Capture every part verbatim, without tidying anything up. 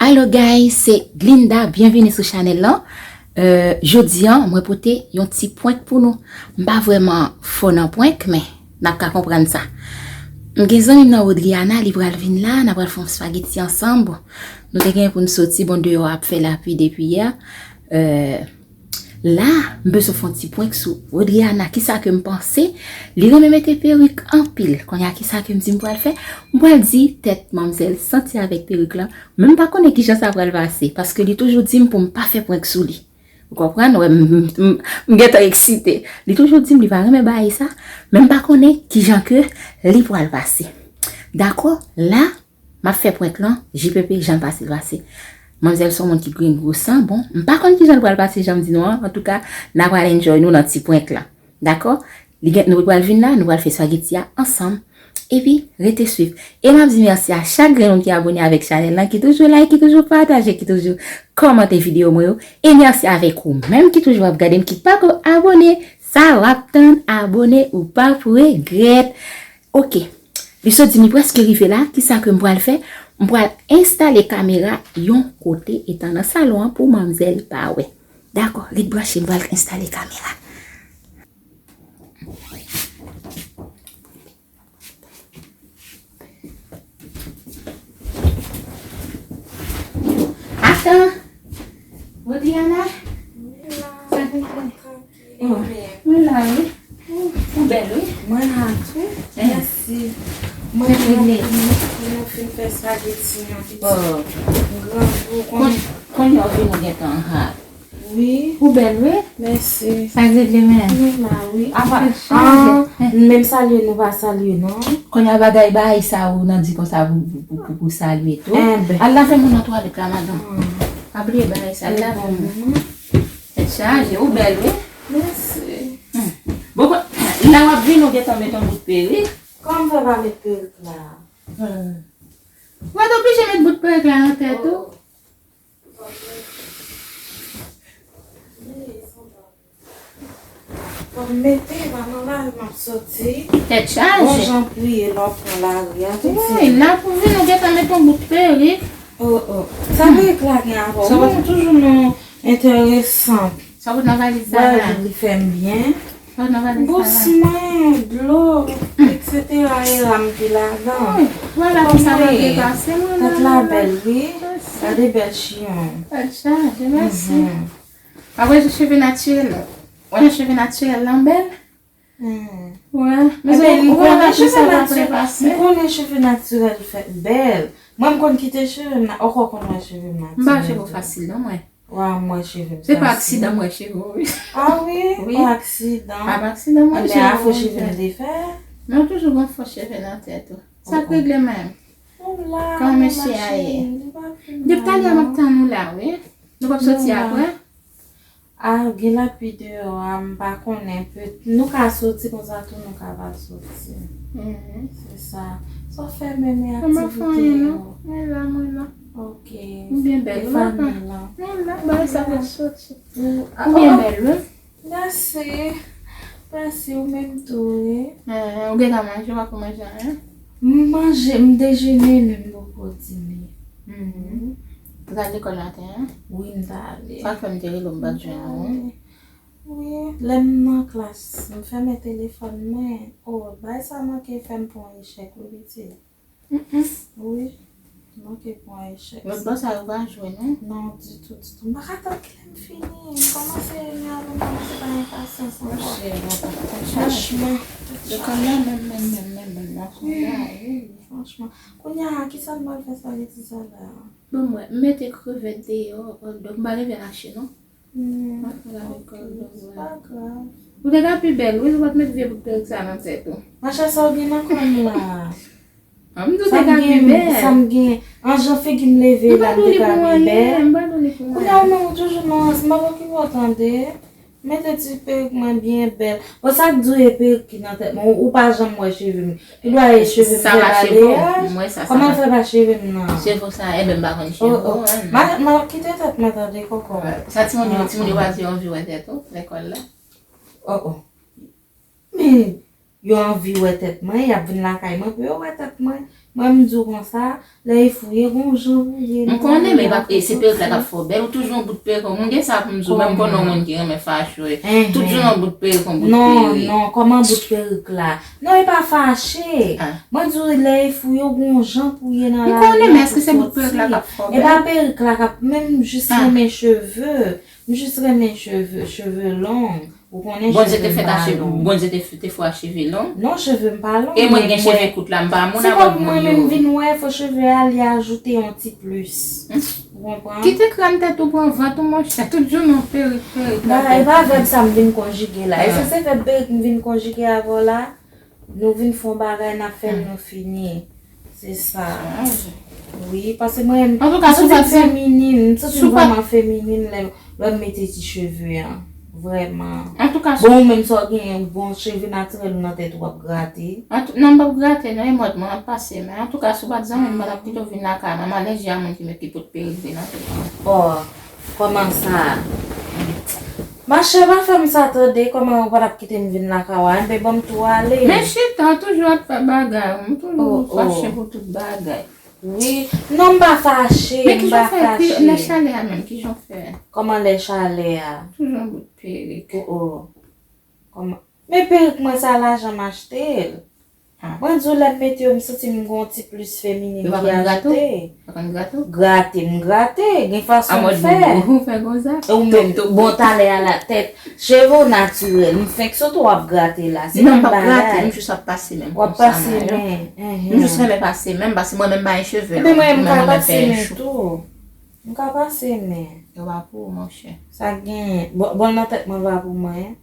Alo guys, se Glinda, byenvini sou chanèl lan. Euh, jodi an, mwen pote yon ti prank pou nou. M pa vrèman fò nan prank, men n ap ka konprann sa. M gen zanmi m nan Rodriana, li pral vin la, n a pral fè yon spageti ansanm. Bon, nou te gen pou n soti, bon, deyò ap fè lapli depi yè. Euh, La, m bezwen fè yon ti prank sou Rodriana. Kisa ke m panse? Li renmen mete perik anpil. Kounye a, kisa ke m di m pral fè? M pral di tèt manmzèl santi avèk perik lan. Men m pa konnen kijan sa pral pase, paske li toujou di m pou m pa fè prank sou li. Ou konprann? Wè, m, m, m, m gentan eksite. Li toujou di m li pa renmen bagay sa, men m pa konnen kijan ke li pral pase. Dakò? La, M ap fè prank lan, J P P, jan l pase l pase. Manmzèl se yon moun ki gen gwo san, bon, m pa konn kijan l pral pase, jan m di nou an, antouka, n a pral enjoy nou nan ti prank lan. Dakò? Li gen, nou pral vin la, nou pral fè spageti a ansanm. Epi, rete swiv. E m ap di mèsi a chak grenn moun ki abone avèk chanèl lan, ki toujou like, ki toujou pataje, ki toujou kòmante videyo mwen yo. E mèsi avèk ou menm ki toujou ap gade m, ki pako abone. Sa w ap tann, abone, ou p ap regrèt. Oke. Li sot di m li prèske rive la. Kisa ke m pral fè? M pral enstale kamera yon kote etan nan salon an pou manmzèl pa wè. Dakò, ret branche, m pral enstale kamera. Atan! Rodriana? Sa k rive? Oh, mwen la, wi. Ou bèl, wi. Mwen la tou. Mèsi. Mwen la pou nou fin fè spageti an piti. Oh. Grangou. Kon-, kounye a w vin ou gentan hot. Wi. Ou bèl, wi. Mèsi. Sa k regle, menm? Mwen la, wi. Apa, ah, menm salye nou pa salye, non. Kounye a bagay bagay sa ou nan di konsa pou, pou, pou, pou, pou salye tou. Al lave men nan twalèt la, madanm. Pa bliye bagay sa, al lave men. Tèt chaje, ou bèl, wi. Mèsi. Hmm. Bon, kon-, lè w ap vin, ou gentan met yon bout perik. Kòman m fè pa met perik la? Hmm. Ou pa t oblije met bout perik la nan tèt ou. Fò m mete, pa nan lari m ap soti. Tèt chaje. Bon jan priye lè w pran lari a, wi, la pou vin, ou gentan met yon bout perik. Oh, oh. Sa perik la gen avè w? Sa pa toujou non enteresan. Sa w pot nan valiz sa la? Wè, li fè m byen. Sa w pot nan valiz sa la? Bous mwen, dlo, et cetera, era m ki ladan. Wi, vwala pou sa mwen te pase, mwen la. Tèt la bèl, wi. Mèsi. Gade bèl chyon. Tèt chaje, mèsi. Mhm. Apre, se cheve natirèl. Wè, cheve natirèl lan bèl. Hmm. Wè. Men se, ou wè la pou sa pa prepase. M konnen cheve natirèl fè bèl. Mwen, m konn kite cheve m na-, ou konn wè cheve m natirèl. M pa cheve w fasil, non, mwen. Wè, m wè cheve m fasil. Se pa aksidan m wè cheve w, wi. Ah wi? Wi. Pa aksidan. Pa aksidan m wè cheve w. Ebyen, afro cheve m te fè. Men w toujou gon fo cheve nan tèt ou. Sa k regle menm? Kòman mesye a ye? Depi talè m ap tann ou la, wi. Nou p ap soti apre? Ah, gen lapli deyò a, m pa konnen. Pe-, nou ka soti konsa tou, nou ka pa soti. Mhm. Se sa. Sa w fè menm e aktivite yo? Mwen la, mwen la. Ok. Ou byen bèl, wi. E fanmi lan? Mwen la, bagay sa fè soti. Ou byen bèl, wi. Mèsi. Mèsi, ou menm tou, wi. Eh, ou gentan manje, ou pa ko manje anyen? M manje, m dejene, men m poko dine. Mhm. Ou t al lekòl maten an? Wi, m t ale. Sa k fè m te rele w, m pa t jwenn ou, wi. Wi, lè m nan klas, m fèmen telefòn mwen. Oh, bagay sa manke fè m pran echèk, wi, pitit. Mm-mm. Wi, manke pran echèk. Lòt bò sa yo pa jwe, non? Non, ditou, ditou. M pa ka tann kilè m fini. M kòmanse, m kòmanse pa enpasyans ankò. Franchman. Lekòl la menm, menm, menm, menm, menm, la, wi, franchman. Kounye a, kisa m pral fè spageti sa la? Bon, mwen, m mete krevèt deyò, hotdog, m pa gen vyann achte, non. Hmm, ok, se pa grav. Ou te ka pi bèl, wi, si w pa t met vye bout perik sa nan tèt ou. Machè, sa w gen nan kò m la? An, m di w te ka pi bèl. Sa m gen, an jan figi m leve la, m te ka pi bèl. M pa di w li pou anyen. Kounye a, ou menm, ou toujou nan rans, m pa okipe w tande. Mete ti perik mwen byen bèl. Bon, sa k di w e perik ki nan tèt mwen, ou, ou pa janm wè cheve m. Ki dwa e cheve m fè bale a? Kòman l fè pa cheve m nan? Cheve w sa, enben m pa konn cheve w, m. Ma, ma kite tèt mwen tande kòkò. Sa timoun yo, timoun yo pa di yo anvi wè tèt ou, lekòl la. Oh, oh. Men, yo anvi wè tèt mwen, y ap vin lakay mwen pou yo wè tèt mwen. Mwen, m di w konsa, lè e fou ye, gon jan pou ye. M konnen, men e pa, e se perik la k ap fè w bèl. Ou toujou yon bout perik. M gen sa pou m di w, men m konnen yon moun ki renmen fache. Tout jou yon bout perik, yon bout perik. Non, non, kòman bout perik la? Non, e pa fache. Mwen di w, lè e fou ye, gon jan pou ye nan lavi. M konnen, men èske se bout perik la k ap fè w bèl? E pa perik la k ap, men m jis renmen cheve. M jis renmen cheve, cheve long. Ou konnen cheve m pa long. Bondye te fè w a cheve long? Non, cheve m pa long. E mwen gen cheve kout la, m pa moun a mòd moun yo. Se kòm mwen menm vin wè, fo cheve a li ajoute yon ti plis. Ou konprann? Kite kràn tèt ou pran vant ou, monchè. Tout jounen w perik, perik. Ba, e pa vèb sa m vin konjige la. E se, se vèb perik m vin konjige avè w la. Nou vin fè yon bagay, n ap fè l, nou fini. Se sa. Wi, paske mwen, m santi m feminin, m santi m vrèman feminin lè, lè m mete ti cheve an. Vrèman. Bon, ou menm sa w genyen, bon, cheve natirèl ou nan tèt ou ap grate. Non, m p ap grate, non, e mòd mwen ap pase. Men antouka, si w pa t zanmi m, m pa t ap kite w vin lakay mwen. M alèji a moun ki met, ki pot perik vre nan tèt mwen. Kòman sa? Machè, pa fè m sa tande, kòman ou pa t ap kite m vin lakay ou a? Enben, ban m tou ale. Men chita, ou toujou ap fè bagay, ou toujou fache pou tout bagay. Wi. Non, m pa fache, m pa fache. Men kijan w fè, nan chalè a menm, kijan w fè? Kòman lè chalè a? Toujou yon bout perik. Oh, oh. Kòman? Men perik mwen sa, lajan m achte l. Mwen di w, lè m mete yo, m santi m gon ti plis feminin ki ajoute. Yo pa konn grate w? Pa konn grate w? Grate, m grate. Gen fason m fè. Ou fè konsa? E ou menm, bon, talè a la tèt, cheve w natirèl. M fenk sot w ap grate la. Se menm bagay. Non, m p ap grate, m jis ap pase men konsa. W ap pase men. M jis renmen pase men, paske mwen menm m pa gen cheve long. Epi mwen, m ka pase men tou. M ka pase men. Yo pa pou ou, monchè. Sa k genyen? Bon, bon, nan tèt mwen pa pou mwen.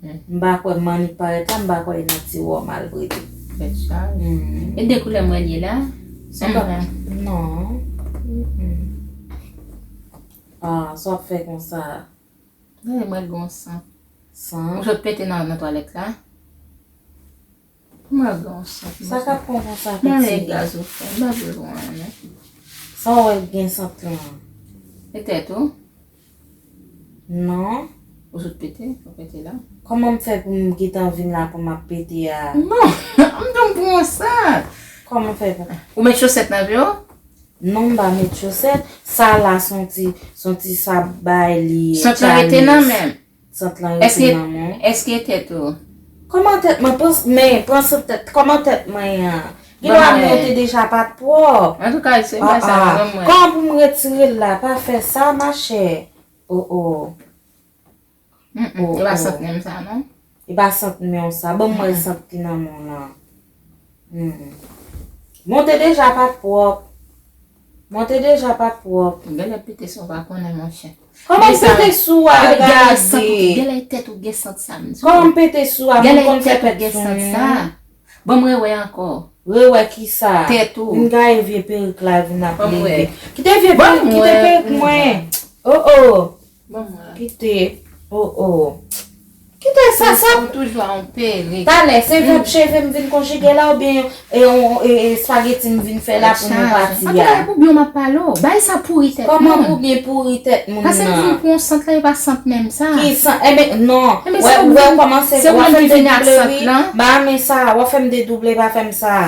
M pa kwè m annik parèt la, m pa kwè e nan ti wòm al prete. Tèt chaje. E de koulè mwen li ye la? Non. Ah, sa w ap fè konsa? Gade mwen gon sant. Sant? Ou sot pete nan, nan twalèt la? Mwen gon sant. Sa k ap pran konsa piti? Mwen lè gaz ou fè, m pa bezwen anyen. Sa w wè gen sant lan? E tèt ou? Non. Ou sot pete? Ou pete la? Kòman m fè pou m gentan vin la pou m ap pete a? Non, m di w m pran sant. Kòman fè pou... Ou met chosèt nan pye w? Non, m pa met chosèt. Sa la se yon ti, se yon ti sab bay li. Sant lan rete nan men m. Sant lan rete nan men w. Èske e tèt ou? Kòman tèt mwen? Pran, men, pran sant tèt. Kòman tèt mwen an? Gen dwa mwen te deja pa t pwòp. Antouka, se pa sa, ban mwen. Kòman pou m retire l la? Pa fè sa, machè. Oh, oh. Mm, mm, e pa sant menm sa, non? E pa sant menm sa. Ban mwen sant ki nan men w lan. Mm. Bon, te deja pa t pwòp. Bon, te deja pa t pwòp. Genlè pete sou w pa konnen, monchè. Kòman m pete sou a, gade? Genlè tèt ou gen sant sa, m di w. Kòman m pete sou a? Mwen konn fè pèt sou mwen. Ban m rewè ankò. Rewè kisa? Tèt ou. M gaye vye perik la vin ap leve. Kite vye perik, kite perik mwen. Oh, oh. Kite. Oh, oh. Kite sa, sa. Ou toujou a yon perik. Talè, se vèb cheve m vin konjige la oubyen e, e, e, espageti m vin fè la pou nou pati a? Antouka, e pou byen w m ap pale w. Bay sa pouri tèt moun. Kòman pou byen pouri tèt moun nan? Paske m di w pou yon sant la, e pa sant menm sa. Ki sant? Enben, non. Wè, wè, kòmanse, w ap fè m dedouble, wi. Ba men sa, w ap fè m dedouble, pa fè m sa.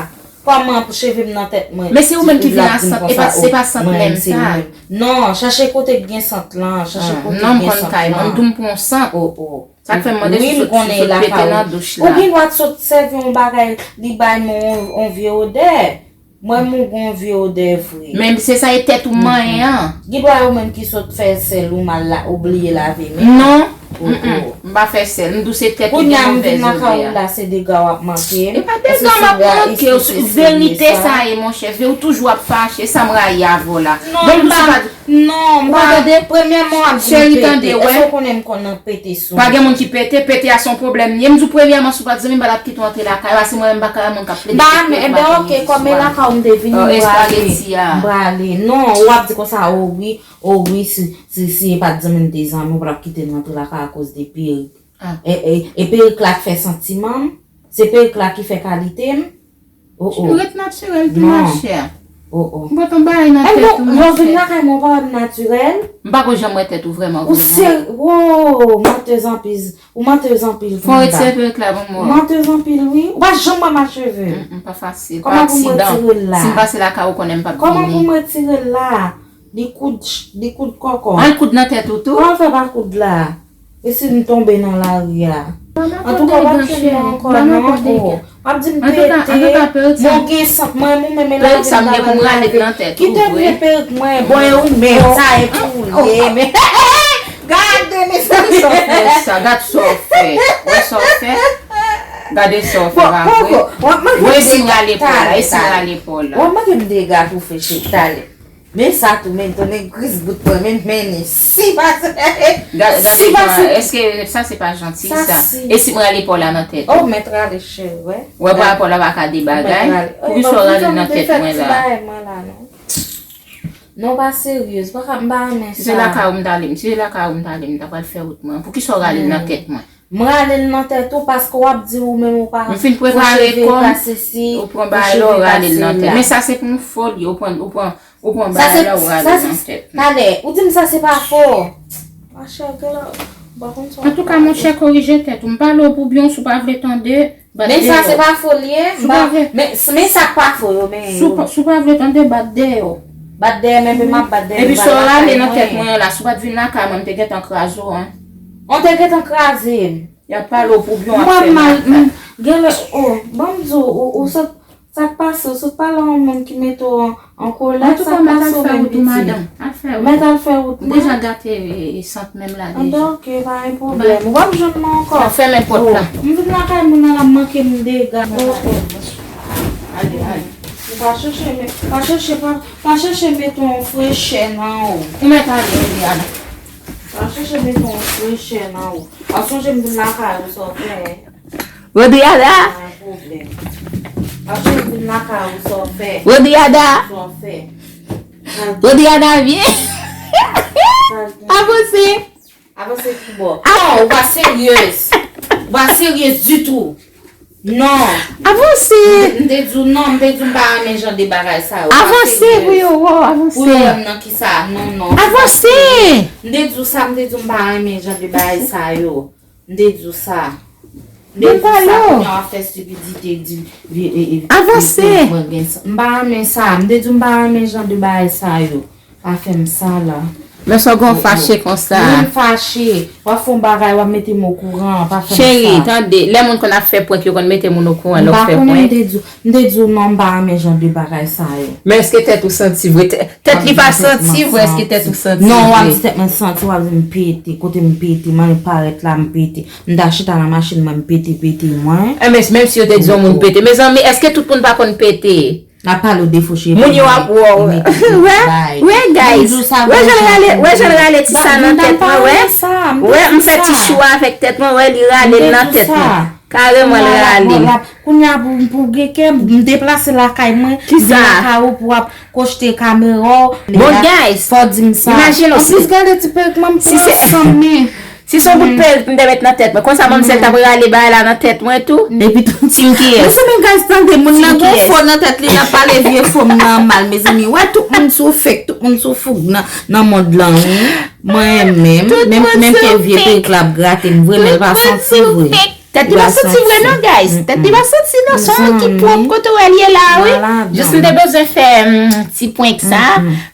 Kòman pou cheve m nan tèt mwen? Men se ou menm ki vin ak sant, e pa, se pa sant menm sa. Non, chache kote k gen sant lan, chache kote k gen sant lan. Non, m konn kay mwen, m di w m pran sant. Oh, oh. Sa k fè m mande si w sot, si w sot pete nan douch la. Ou gen dwa t sot sèvi yon bagay, li bay mwen yon, yon vye odè. Mwen, m gon vye odè vre. Men se sa, e tèt ou manyen an. Gen dwa ou menm ki sot fè sèl ou mal la, ou bliye lave men. Non. Oh, oh. M pa fè sèl. M di w se tèt ou gen move odè a. Kounye a m vin lakay ou la, se dega w ap manke m. E pa dega m ap manke w, se verite sa ye, monchè. Ou toujou ap fache, sa m rayi avè w la. Non, m pa, non, m pa, premyèman w ap di m pete. Èske w konnen m konn nan pete sou moun? Pa gen moun ki pete, pete a se yon pwoblèm li ye. M di w premyèman, si w pa t zanmi m, m pa t ap kite w antre lakay ou a, se mwen menm m pa ka wè moun k ap plede pete, pa gen moun ki swa. Enben, oke, kòm e lakay ou m te vini, m prale. M prale. Non, w ap di konsa, o wi, o wi, si, si, si e pa t zanmi m te zanmi, w pa t ap kite m rantre lakay akoz de perik. E, e, e perik la k fè santiman m? Se perik la ki fè kalite m? Oh, oh. Ret natirèl tou, machè. Oh, oh. M pote yon bagay nan tèt ou, monchè. Lè w vin lakay mwen, ou pa wè m natirèl? M pa ko janm wè tèt ou vrèman, vrèman. Ou se, oh, mantèz anpil. Ou mantèz anpil pou mwen. Fò w retire perèk la ban mwen. Mantèz anpil, wi. Ou pa janm wè m a cheve. Mm, mm, pa fasil. Kòman pou m retire l la? Si m pase lakay ou konnen m p ap vini. Kòman pou m retire l la? Li koud, li koud kòkò. An, l koud nan tèt ou tou? Kòman l fè pa koud la? E si m tonbe nan lari a? Antouka, w p ap jwenn mwen ankò non. W ap di m pete, mwen gen sant, mwen, mwen menm e lavi m pa pral lave. Kite m gen perik mwen, bon, e ou menm, sa e pou ou ye, men. Gade mesye. Gad sa w fè, gad sa w fè. Wè sa w fè. Gade sa w fè, pa vre? Mwen, si m rale pa w la, e si m rale pa w la? W ap manke m dega tou, Freche, talè. Men sa tou, men tounen gris bout mwen, men, men ni si pase. Gade, gade, èske sa se pa janti sa? E si m rale pa w la nan tèt ou? Oh, mèt rale cheri, wè. Wè, pa rapò la pa ka de bagay. Poukisa w rale l nan tèt mwen la? Non, pa seryez, pa ka, m pa renmen sa. Si se lakay ou m t ale, si se lakay ou m t ale, m ta pral fè wout mwen. Poukisa w rale l nan tèt mwen? M rale l nan tèt ou paske w ap di ou menm ou pa, m fin prepare kò m, ou pran bagay la, ou rale l nan tèt. Men sa se pou yon foli, ou pran, ou pran, ou pran bagay la, ou rale l nan tèt. Talè, ou di m sa se pa fo. Machè, gèlè, ou pa konn sa w ap pale. Antouka, monchè, korije tèt ou. M pale w pou byen, si w pa vle tande, bat deyò. Men sa se pa fo l ye, m pa, men, men sa k pa fo yo, men yo. Si w pa, si w pa vle tande, bat deyò. Bat dèyè, men m ap bat dèyè, m pa lakay mwen. Epi sa w rale nan tèt mwen an la, si w pa t vin lakay mwen, m te gentan kraze w, en. An te gentan kraze m. Y ap pale w pou byen, w ap fè mal. M pa mal, m, gèlè, oh, ban m di w, ou, ou sot, sa k pase, ou sot pale a yon moun ki mete w an, an kolè, sa k pase w menm pitit? Mèt al fè wout mwen. M deja gate, e, e, sant menm la deja. Anben, oke, pa gen pwoblèm. W ap jwenn mwen ankò. Fèmen pòt la. M vin lakay moun nan la, m manke m dega. Ale, ale. Ou pa chèche, men, pa chèche, pa, pa chèche mete yon frechè nan ou. Ou mèt ale, Eliana. Pa chèche mete yon frechè nan ou. W ap sonje m vin lakay ou, sa w fè. Rodriana! Pa gen pwoblèm. W ap sonje m vin lakay ou, sa w fè. Rodriana! Sa w fè. Rodriana, vyen! Avanse! Avanse ki bò? Non, ou pa seryez. Ou pa seryez ditou. Non. Avanse. M te, m te di w non, m te di w m pa renmen jan de bagay sa yo. Avanse pou yo wè w, avanse. Pou yo wè m nan kisa? Non, non. Avanse. M te di w sa, m te di w m pa renmen jan de bagay sa yo. M te di w sa. M te di w sa, kounye a w ap fè estipidite, di, vi, e, e, avanse. M pa renmen sa. M te di w m pa renmen jan de bagay sa yo. Pa fè m sa la. Men sa w gen w fache konsa. Mwen fache. W ap fè yon bagay, w ap mete m okouran, pa fè m sa. Cheri, tande, lè moun konn ap fè prank, yo konn mete moun okouran lè w fè prank. M pa konnen, m te di w, m te di w non, m pa renmen jan de bagay sa yo. Men èske tèt ou santi vre? Tè-, tèt li pa santi vre, èske tèt ou santi vre? Non, w ap di tèt mwen santi, w ap di m pete, kote m pete, m annik parèt la, m pete. M ta chita nan machin mwen, m pete, pete mwen. Enben, menm si yo te di yon moun pete. Mezanmi, èske tout moun pa konn pete? N ap pale w defo cheve. Moun yo ap wè w. Wè, wè, guys. Wè jan l rale, wè jan l rale ti sa nan tèt mwen, wè. Wè, m fè ti chou avèk tèt mwen, wè, li rale l nan tèt mwen. Kareman l rale l. Kounye a pou, pou gen kè, m deplase lakay mwen, vin lakay ou pou w ap kochte kamera w. Bon, guys, fò w di m sa. Imajine w si. Anplis, gade ti perik mwen, m pran san mil. Si se yon bout perik m te met nan tèt mwen, konsa manmzèl t ap rale bagay la nan tèt mwen tou. Epi tou, ti ou kiyès? Mezanmi, guys, tande, moun nan gon fo nan tèt li, l ap pale vye fo m nan mal, mezanmi. Wè, tout moun sou fake, tout moun sou foug nan, nan mond lan, wi. Mwen menm, menm, menm ke vye perik la ap grate m vre, men l pa santi vre. Tèt li pa santi vre non, guys. Tèt li pa santi non, se yon ki pwòp kote w wè l ye la, wi. Jis m te bezwen fè, mm, ti prank sa,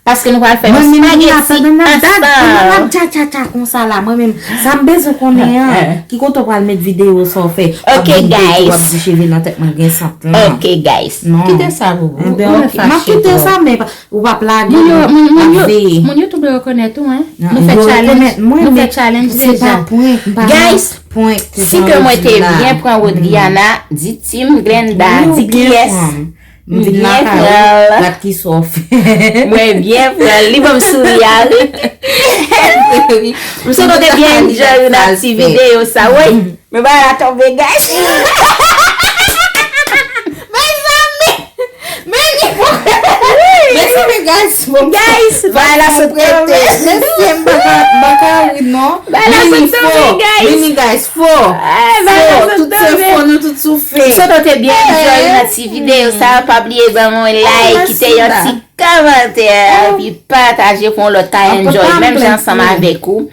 paske nou pral fè yon spaghetti ansanm. Mwen menm, m ap tcha, tcha, tcha konsa la. Mwen menm, sa m bezwen konnen an, ki kote w pral met videyo sa w fè? Ok, guys. W ap di cheve nan tèt mwen gen sant lan. Ok, guys. Kite sa, boubou. Ou fè fache twòp. M ap kite sa, men pa, ou p ap lage m, m ap veye. Moun YouTube yo rekonèt ou, en. Nou fè challenge, nou fè challenge deja. Guys, si ke mwen te byen pran Rodriana, di Team Glenda, di kiyès? M byen pran l. Gad kisa w fè. Mwen byen pran l. Li ban m souri a, wi. M sot te byen enjoy nan ti videyo sa, wi. Men bagay la tonbe, guys. Mezanmi! Men ni pou. Men Guys, bon, Guys, bagay la sot tonbe. Mesye, m pa ka, m pa ka ri non. Bagay la sot tonbe, guys. Mini guys, fo. Eh, bagay la sot tonbe. Tout se fo, nou tout sou fake. Sot ou te byen enjoy nan ti videyo sa, pa bliye ban mwen like, kite yon ti kòmantè, epi pataje pou yon lòt ka enjoy menm jan ansanm avèk ou.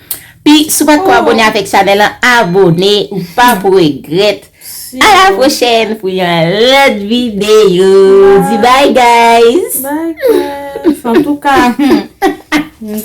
Pi si w pa t ko abone avèk chanèl lan, abone, ou p ap regrèt. A la pwochèn pou yon lòt videyo. Di bye guys. Bye guys. Antouka, hmm.